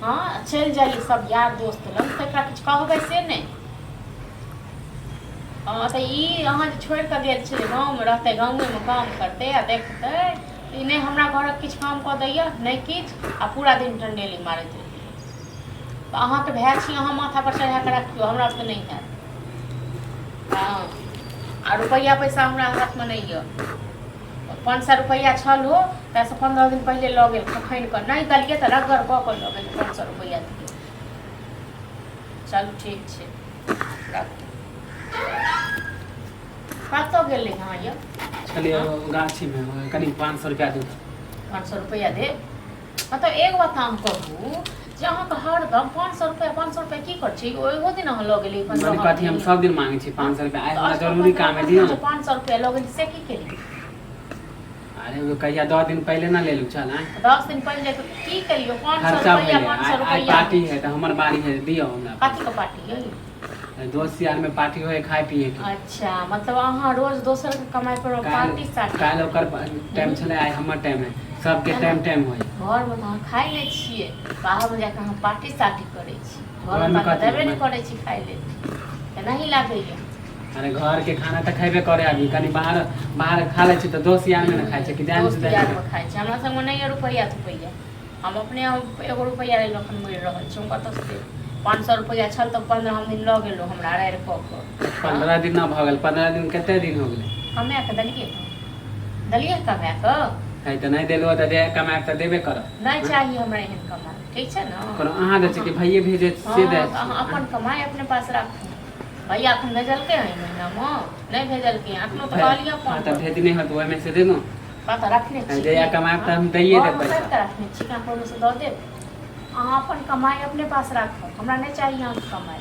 हँ, चलि जाइए सब यार दोस्त लग, तऽ एकरा किछु कहबै से नहि। हँ, तऽ ई अहाँ जे छोड़ि कऽ गेल छलियै, गाँवमे रहतै, गाँवेमे काम करतै आ देखतै, ई नहि हमरा घरक किछु काम कऽ दैए, नहि किछु, आ पूरा दिन टंडेली मारैत रहैए। तऽ अहाँके भाय छी, अहाँ माथापर चढ़ा कऽ रखियौ, हमरा तऽ नहि हैत। हँ, आ रुपैआ पैसा हमरा हाथमे नहि यऽ। 500 रुपैआ छल हो, ताहिसँ 15 दिन पहिले लऽ गेल, खखैन कऽ नहि देलियै तऽ रगड़ कऽ कऽ लऽ गेल 500 रुपैआ दियौ। चलू, ठीक छै, राखू। कतऽ गेलै अहाँ यौ? छलियै गाछीमे, कनि 500 रुपैआ दू। 500 रुपैआ देब? मतलब एक बात अहाँ कहू जे अहाँके हरदम 500 रुपैआ, 500 रुपैआ की करै छी? ओहो दिन अहाँ लऽ गेलियै 15। मने कथी, हम सब दिन मांगे छी 500 रुपैआ? आइ हमरा जरूरी काम है, दियौ। 500 रुपैआ लऽ गेली से की केली? अरे, ओ कहिया 10 दिन पहिले ना लेलू चल आइ। 10 दिन पहिले तऽ की केलियै 500 खर्चा रुपैआ? भेलै। 500 आइ रुपैआ। पार्टी है तऽ हमर बारी है, दियौ हमरा। कथी के पार्टी यौ? दोस्त यार में पार्टी होय, खाय पिए के। अच्छा, मतलब अहाँ रोज दोसर के कमाई पर पार्टी सार्टी। काल्हि ओकर टाइम छलै, आइ हमर टाइम है। सबके टाइम टाइम होय। घरमे तऽ अहाँ खाइ नहि छियै, बाहरमे जाकऽ अहाँ पार्टी सार्टी करै छी। घरमे घरमे तऽ कथी? देबे नहि करै छी खाइ लेल, तऽ नहि लागैए? अरे, घर के खाना तऽ खेबे करे आदमी, कनि बाहर बाहर खा लै छी तऽ दोस्त यार में ने खाइ छै कि जान। दोस्त यारमे खाइ छै। हमरा संगमे नहि यऽ रुपैआ तुपैआ। हम अपने एगो रुपैआ लेल एखन मरि रहल छी। हम कतऽसँ देब? 500 रुपैआ छल तऽ 15 दिन लऽ गेलहुँ हमरा राड़ि कऽ कऽ। 15 दिन ना भऽ गेल, 15 दिन कते दिन हो गेलै? कमाए कऽ देलियै, देलियै कमाए कऽ। है तऽ नहि देलहो तऽ जे कमाए तऽ देबे करब। नहि चाही हमरा एहन कमाइ, ठीक छै ने? कोनो अहाँ दै छी कि भैये भेजे से दै? हँ, तऽ अहाँ अपन कमाइ अपने पास राखू। भैया एखन भेजलकै हँ? एहि महीनामे नहि भेजलकै हँ एखनो, तऽ कहलियै हँ फोन तऽ पर। भेजने होत, ओहिमे से देलहुँ। कतऽ रखने छी? जहिया कमायब तऽ हम दैये देब घरमे पैसा। सैत कऽ रखने छी कि अहाँ से दऽ देब? अहाँ अपन कमाइ अपने पास राखब, हमरा नहि चाही अहाँके कमाइ,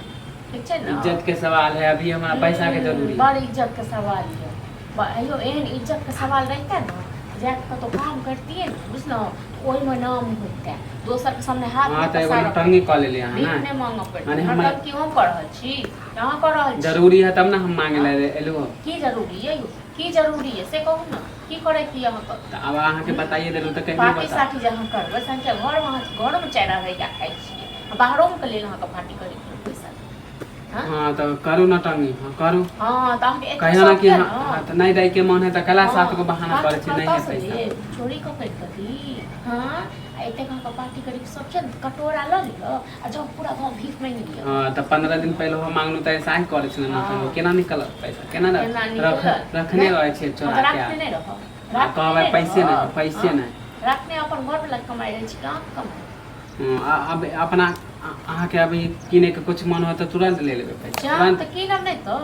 ठीक छै ने? इज्जत के सवाल है, अभी हमरा पैसा के जरूरी है। बड़ इज्जत के सवाल यऽ। अयो, एहन इज्जत के सवाल रहिते ने, जाके कतहु काम करतियै ने, बुझलहुँ, ओहिमे नाम होइते, दोसरके सामने हाथ हँ नहि तऽ एगो पसारऽ नौटंकी कऽ लेलियै अहाँ भीख ने। नहि मांगऽ पड़तै। माने हमरा मतलब कि हम कऽ रहल छी, अहाँ कऽ रहल छी? जरूरी है तब ने हम मांगे ले एलहुँ। की जरूरी यऽ यौ? की जरूरी यऽ से कहू ने, की करै की अहाँके? तऽ आब अहाँके बताइए देलहुँ तऽ कहियो पार्टी बता साटी जे अहाँ करबै से अहाँके घरमे, अहाँ घरोमे चारि अढ़ैया खाइ छियै, आ बाहरोमे के लेल अहाँके पार्टी करैके लेल पैसा? हँ। हँ, तऽ करू नौटंकी, हँ करू। हँ, तऽ अहाँके एतेक कहियो ना शौक कि यऽ हाँ ने? हाँ, तऽ नहि दै के मन है तऽ कला सात गो बहाना हँ, करै छी, नहीं है कतऽसँ पैसा। देब? चोरी कऽ करि कऽ दी? हँ, आ एतेक अहाँके पार्टी करैके शौक छै ने, तऽ कटोरा लऽ लिअ आ जाउ पूरा गाँव भीख मांगि लिअ। हँ, तऽ 15 दिन पहिले हम मांगलहुँ तऽ ऐसा ही करै छलै नौटंकी। केना निकलत पैसा, केना? केना रख निकलत? रखने नहि, रहै छियै हम तऽ चोरा के। राखने नहि रहब। आ राखने कहबै नहि पैसे नहि रहब। पैसे हँ, नहि। राखने अपन घरवला कमाइ रहै छी, कहाँ कमाइ? हँ, अब अपना अहाँके अभी किने के कुछ मन हो तऽ तुरंत ले लेबै पैसा। जान तुरंत। तऽ कीनब नहि तऽ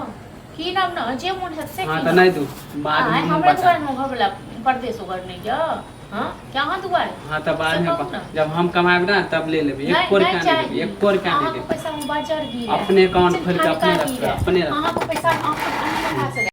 कीनब ने, जे मोन हैत से हँ, तऽ कीनब। नहि दू बाद आँय, में हम हमरे बता दुआरे ने घरवला परदेश उगर नहि यऽ? हँ, कि अहाँ दुआरे? हँ, तऽ बाद से में कहू ने। जब हम कमाएब ने तब ले लेबै। नहि। एको नहि रुपया नहि देबै। चाही। एको रुपया नहि अहाँके देबै। पैसा में बजर गिरे अपने अकाउंट खोलि कऽ अपने ठनका रखबै, गिरे। अपने रखबै। अहाँके पैसा अहाँ अपने हाथ से।